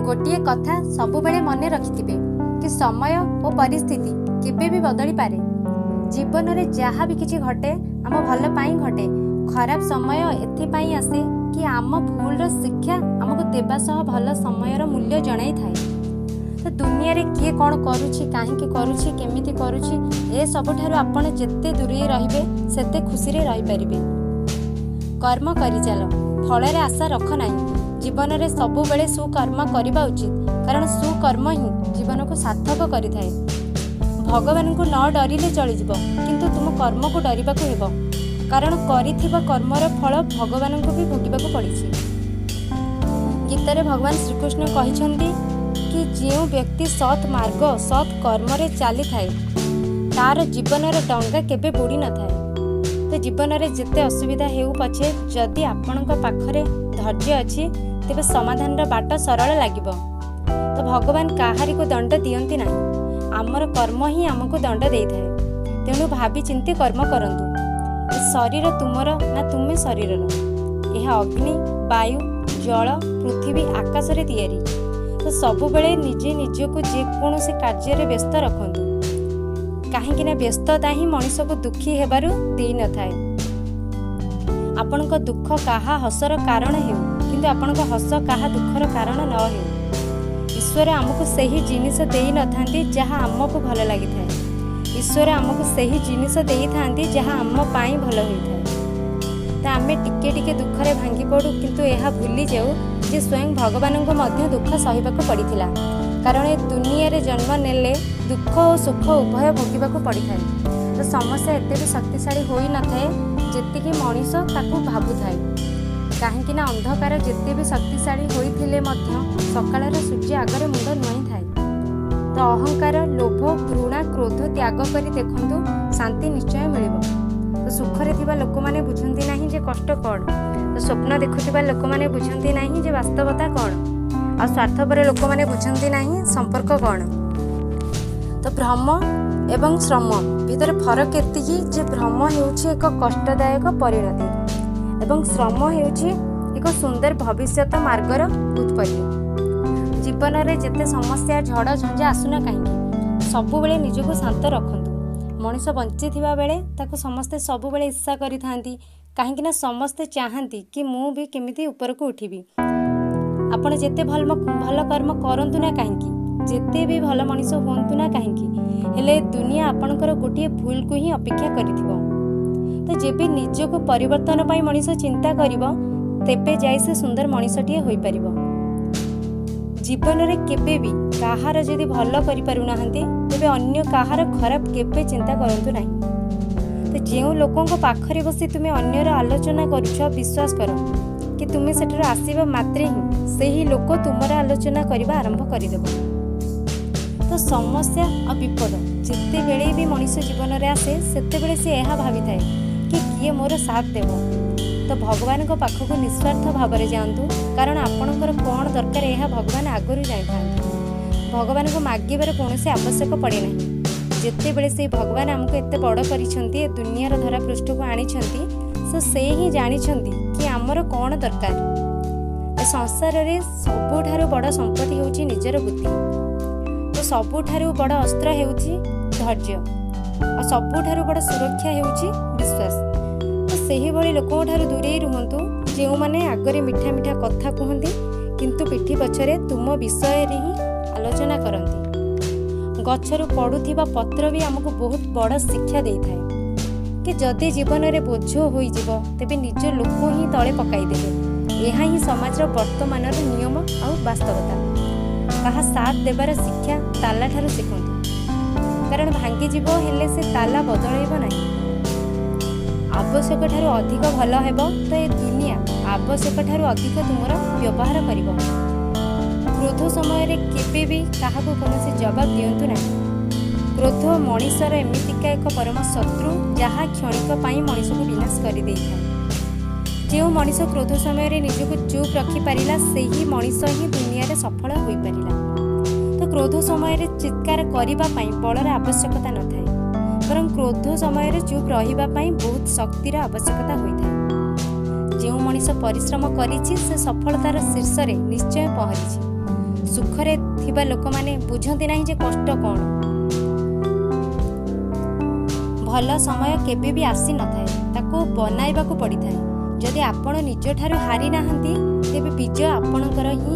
ଗୋଟିଏ କଥା ସବୁବେଳେ ମନେ ରଖିଥିବେ କି ସମୟ ଓ ପରିସ୍ଥିତି କେବେ ବି ବଦଳିପାରେ। ଜୀବନରେ ଯାହା ବି କିଛି ଘଟେ ଆମ ଭଲ ପାଇଁ ଘଟେ। ଖରାପ ସମୟ ଏଥିପାଇଁ ଆସେ କି ଆମ ଭୁଲର ଶିକ୍ଷା ଆମକୁ ଦେବା ସହ ଭଲ ସମୟର ମୂଲ୍ୟ ଜଣାଇଥାଏ। ତ ଦୁନିଆରେ କିଏ କ'ଣ କରୁଛି, କାହିଁକି କରୁଛି, କେମିତି କରୁଛି, ଏ ସବୁଠାରୁ ଆପଣ ଯେତେ ଦୂରେଇ ରହିବେ ସେତେ ଖୁସିରେ ରହିପାରିବେ। କର୍ମ କରିଚାଲ, ଫଳରେ ଆଶା ରଖ ନାହିଁ। ଜୀବନରେ ସବୁବେଳେ ସୁକର୍ମ କରିବା ଉଚିତ, କାରଣ ସୁକର୍ମ ହିଁ ଜୀବନକୁ ସାର୍ଥକ କରିଥାଏ। ଭଗବାନଙ୍କୁ ନ ଡରିଲେ ଚଳିଯିବ, କିନ୍ତୁ ତୁମ କର୍ମକୁ ଡରିବାକୁ ହେବ, କାରଣ କରିଥିବା କର୍ମର ଫଳ ଭଗବାନଙ୍କୁ ବି ଭୋଗିବାକୁ ପଡ଼ିଛି। ଗୀତାରେ ଭଗବାନ ଶ୍ରୀକୃଷ୍ଣ କହିଛନ୍ତି କି ଯେଉଁ ବ୍ୟକ୍ତି ସତ୍ ମାର୍ଗ ସତ୍ କର୍ମରେ ଚାଲିଥାଏ ତାର ଜୀବନର ଡଙ୍ଗା କେବେ ବୁଡ଼ି ନଥାଏ। ତ ଜୀବନରେ ଯେତେ ଅସୁବିଧା ହେଉ ପଛେ ଯଦି ଆପଣଙ୍କ ପାଖରେ ଧୈର୍ଯ୍ୟ ଅଛି ତେବେ ସମାଧାନର ବାଟ ସରଳ ଲାଗିବ। ତ ଭଗବାନ କାହାରିକୁ ଦଣ୍ଡ ଦିଅନ୍ତି ନାହିଁ, ଆମର କର୍ମ ହିଁ ଆମକୁ ଦଣ୍ଡ ଦେଇଥାଏ। ତେଣୁ ଭାବି ଚିନ୍ତି କର୍ମ କରନ୍ତୁ। ଏ ଶରୀର ତୁମର ନା ତୁମେ ଶରୀରର। ଏହା ଅଗ୍ନି, ବାୟୁ, ଜଳ, ପୃଥିବୀ, ଆକାଶରେ ତିଆରି। ତ ସବୁବେଳେ ନିଜେ ନିଜକୁ ଯେକୌଣସି କାର୍ଯ୍ୟରେ ବ୍ୟସ୍ତ ରଖନ୍ତୁ, କାହିଁକିନା ବ୍ୟସ୍ତତା ହିଁ ମଣିଷକୁ ଦୁଃଖୀ ହେବାରୁ ଦେଇନଥାଏ। ଆପଣଙ୍କ ଦୁଃଖ କାହା ହସର କାରଣ ହେଉ, କିନ୍ତୁ ଆପଣଙ୍କ ହସ କାହା ଦୁଃଖର କାରଣ ନ ହେଉ। ଈଶ୍ୱର ଆମକୁ ସେହି ଜିନିଷ ଦେଇନଥାନ୍ତି ଯାହା ଆମକୁ ଭଲ ଲାଗିଥାଏ। ଈଶ୍ୱର ଆମକୁ ସେହି ଜିନିଷ ଦେଇଥାନ୍ତି ଯାହା ଆମ ପାଇଁ ଭଲ ହୋଇଥାଏ। ତ ଆମେ ଟିକେ ଟିକେ ଦୁଃଖରେ ଭାଙ୍ଗି ପଡ଼ୁ, କିନ୍ତୁ ଏହା ଭୁଲି ଯାଉ ଯେ ସ୍ୱୟଂ ଭଗବାନଙ୍କୁ ମଧ୍ୟ ଦୁଃଖ ସହିବାକୁ ପଡ଼ିଥିଲା, କାରଣ ଏ ଦୁନିଆରେ ଜନ୍ମ ନେଲେ ଦୁଃଖ ଓ ସୁଖ ଉଭୟ ଭୋଗିବାକୁ ପଡ଼ିଥାଏ। ତ ସମସ୍ୟା ଏତେ ବି ଶକ୍ତିଶାଳୀ ହୋଇନଥାଏ ଯେତିକି ମଣିଷ ତାକୁ ଭାବୁଥାଏ, କାହିଁକିନା ଅନ୍ଧକାର ଯେତେ ବି ଶକ୍ତିଶାଳୀ ହୋଇଥିଲେ ମଧ୍ୟ ସକାଳର ସୂର୍ଯ୍ୟ ଆଗରେ ମୁଣ୍ଡ ନୁଆଁଇଥାଏ। ତ ଅହଙ୍କାର, ଲୋଭ, ଘୃଣା, କ୍ରୋଧ ତ୍ୟାଗ କରି ଦେଖନ୍ତୁ, ଶାନ୍ତି ନିଶ୍ଚୟ ମିଳିବ। ତ ସୁଖରେ ଥିବା ଲୋକମାନେ ବୁଝନ୍ତି ନାହିଁ ଯେ କଷ୍ଟ କ'ଣ। ତ ସ୍ୱପ୍ନ ଦେଖୁଥିବା ଲୋକମାନେ ବୁଝନ୍ତି ନାହିଁ ଯେ ବାସ୍ତବତା କ'ଣ। ଆଉ ସ୍ୱାର୍ଥପର ଲୋକମାନେ ବୁଝନ୍ତି ନାହିଁ ସମ୍ପର୍କ କ'ଣ। ତ ଭ୍ରମ ଏବଂ ଶ୍ରମ ଭିତରେ ଫରକ ଏତିକି ଯେ ଭ୍ରମ ହେଉଛି ଏକ କଷ୍ଟଦାୟକ ପରିଣତି ଏବଂ ଶ୍ରମ ହେଉଛି ଏକ ସୁନ୍ଦର ଭବିଷ୍ୟତ ମାର୍ଗର ଉତ୍ପତ୍ତି। ଜୀବନରେ ଯେତେ ସମସ୍ୟା, ଝଡ଼ ଝଞ୍ଜା ଆସୁନା କାହିଁକି, ସବୁବେଳେ ନିଜକୁ ଶାନ୍ତ ରଖନ୍ତୁ। ମଣିଷ ବଞ୍ଚିଥିବା ବେଳେ ତାକୁ ସମସ୍ତେ ସବୁବେଳେ ଈର୍ଷା କରିଥାନ୍ତି, କାହିଁକିନା ସମସ୍ତେ ଚାହାନ୍ତି କି ମୁଁ ବି କେମିତି ଉପରକୁ ଉଠିବି। ଆପଣ ଯେତେ ଭଲ କର୍ମ କରନ୍ତୁ ନା କାହିଁକି, ଯେତେ ବି ଭଲ ମଣିଷ ହୁଅନ୍ତୁ ନା କାହିଁକି, ହେଲେ ଦୁନିଆ ଆପଣଙ୍କର ଗୋଟିଏ ଭୁଲକୁ ହିଁ ଅପେକ୍ଷା କରିଥିବ। ତ ଯେବେ ନିଜକୁ ପରିବର୍ତ୍ତନ ପାଇଁ ମଣିଷ ଚିନ୍ତା କରିବ, ତେବେ ଯାଇ ସେ ସୁନ୍ଦର ମଣିଷଟିଏ ହୋଇପାରିବ। ଜୀବନରେ କେବେ ବି କାହାର ଯଦି ଭଲ କରିପାରୁନାହାନ୍ତି, ତେବେ ଅନ୍ୟ କାହାର ଖରାପ କେବେ ଚିନ୍ତା କରନ୍ତୁ ନାହିଁ। ତ ଯେଉଁ ଲୋକଙ୍କ ପାଖରେ ବସି ତୁମେ ଅନ୍ୟର ଆଲୋଚନା କରୁଛ, ବିଶ୍ୱାସ କର କି ତୁମେ ସେଠାରୁ ଆସିବା ମାତ୍ରେ ହିଁ ସେହି ଲୋକ ତୁମର ଆଲୋଚନା କରିବା ଆରମ୍ଭ କରିଦେବ। ତ ସମସ୍ୟା ଆଉ ବିପଦ ଯେତେବେଳେ ବି ମଣିଷ ଜୀବନରେ ଆସେ, ସେତେବେଳେ ସେ ଏହା ଭାବିଥାଏ କି କିଏ ମୋର ସାଥ ଦେବ। ତ ଭଗବାନଙ୍କ ପାଖକୁ ନିସ୍ୱାର୍ଥ ଭାବରେ ଯାଆନ୍ତୁ, କାରଣ ଆପଣଙ୍କର କ'ଣ ଦରକାର ଏହା ଭଗବାନ ଆଗରୁ ଜାଣିଥାନ୍ତି। ଭଗବାନଙ୍କୁ ମାଗିବାର କୌଣସି ଆବଶ୍ୟକ ପଡ଼େ ନାହିଁ। ଯେତେବେଳେ ସେଇ ଭଗବାନ ଆମକୁ ଏତେ ବଡ଼ କରିଛନ୍ତି, ଏ ଦୁନିଆର ଧରା ପୃଷ୍ଠକୁ ଆଣିଛନ୍ତି, ସେ ହିଁ ଜାଣିଛନ୍ତି କି ଆମର କ'ଣ ଦରକାର। ଏ ସଂସାରରେ ସବୁଠାରୁ ବଡ଼ ସମ୍ପତ୍ତି ହେଉଛି ନିଜର ବୁଦ୍ଧି। ତ ସବୁଠାରୁ ବଡ଼ ଅସ୍ତ୍ର ହେଉଛି ଧୈର୍ଯ୍ୟ, ଆଉ ସବୁଠାରୁ ବଡ଼ ସୁରକ୍ଷା ହେଉଛି ବିଶ୍ୱାସ। ତ ସେହିଭଳି ଲୋକଙ୍କ ଠାରୁ ଦୂରେଇ ରୁହନ୍ତୁ ଯେଉଁମାନେ ଆଗରେ ମିଠା ମିଠା କଥା କୁହନ୍ତି, କିନ୍ତୁ ପିଠି ପଛରେ ତୁମ ବିଷୟରେ ହିଁ ଆଲୋଚନା କରନ୍ତି। ଗଛରୁ ପଡ଼ୁଥିବା ପତ୍ର ବି ଆମକୁ ବହୁତ ବଡ଼ ଶିକ୍ଷା ଦେଇଥାଏ କି ଯଦି ଜୀବନରେ ବୋଝ ହୋଇଯିବ, ତେବେ ନିଜ ଲୋକ ହିଁ ତଳେ ପକାଇଦେବେ। ଏହା ହିଁ ସମାଜର ବର୍ତ୍ତମାନର ନିୟମ ଆଉ ବାସ୍ତବତା। କାହା ସାଥ ଦେବାର ଶିକ୍ଷା ତାଲା ଠାରୁ ଶିଖନ୍ତୁ, କାରଣ ଭାଙ୍ଗିଯିବ ହେଲେ ସେ ତାଲା ବଦଳାଇବ ନାହିଁ। ଆବଶ୍ୟକ ଠାରୁ ଅଧିକ ଭଲ ହେବ ତ ଏ ଦୁନିଆ ଆବଶ୍ୟକ ଠାରୁ ଅଧିକ ତୁମର ବ୍ୟବହାର କରିବ। କ୍ରୋଧ ସମୟରେ କେବେ ବି କାହାକୁ କୌଣସି ଜବାବ ଦିଅନ୍ତୁ ନାହିଁ। କ୍ରୋଧ ମଣିଷର ଏମିତିକା ଏକ ପରମ ଶତ୍ରୁ ଯାହା କ୍ଷଣିକ ପାଇଁ ମଣିଷକୁ ବିନାଶ କରିଦେଇଥାଏ। ଯେଉଁ ମଣିଷ କ୍ରୋଧ ସମୟରେ ନିଜକୁ ଚୁପ୍ ରଖିପାରିଲା, ସେହି ମଣିଷ ହିଁ ଦୁନିଆରେ ସଫଳ ହୋଇପାରିଲା। ତ କ୍ରୋଧ ସମୟରେ ଚିତ୍କାର କରିବା ପାଇଁ ବଳର ଆବଶ୍ୟକତା ନଥାଏ, ବରଂ କ୍ରୋଧ ସମୟରେ ଚୁପ୍ ରହିବା ପାଇଁ ବହୁତ ଶକ୍ତିର ଆବଶ୍ୟକତା ହୋଇଥାଏ। ଯେଉଁ ମଣିଷ ପରିଶ୍ରମ କରିଛି, ସେ ସଫଳତାର ଶୀର୍ଷରେ ନିଶ୍ଚୟ ପହଞ୍ଚିଛି। ସୁଖରେ ଥିବା ଲୋକମାନେ ବୁଝନ୍ତି ନାହିଁ ଯେ କଷ୍ଟ କ'ଣ। ଭଲ ସମୟ କେବେ ବି ଆସିନଥାଏ, ତାକୁ ବନାଇବାକୁ ପଡ଼ିଥାଏ। ଯଦି ଆପଣ ନିଜଠାରୁ ହାରି ନାହାନ୍ତି, ତେବେ ବିଜୟ ଆପଣଙ୍କର ହିଁ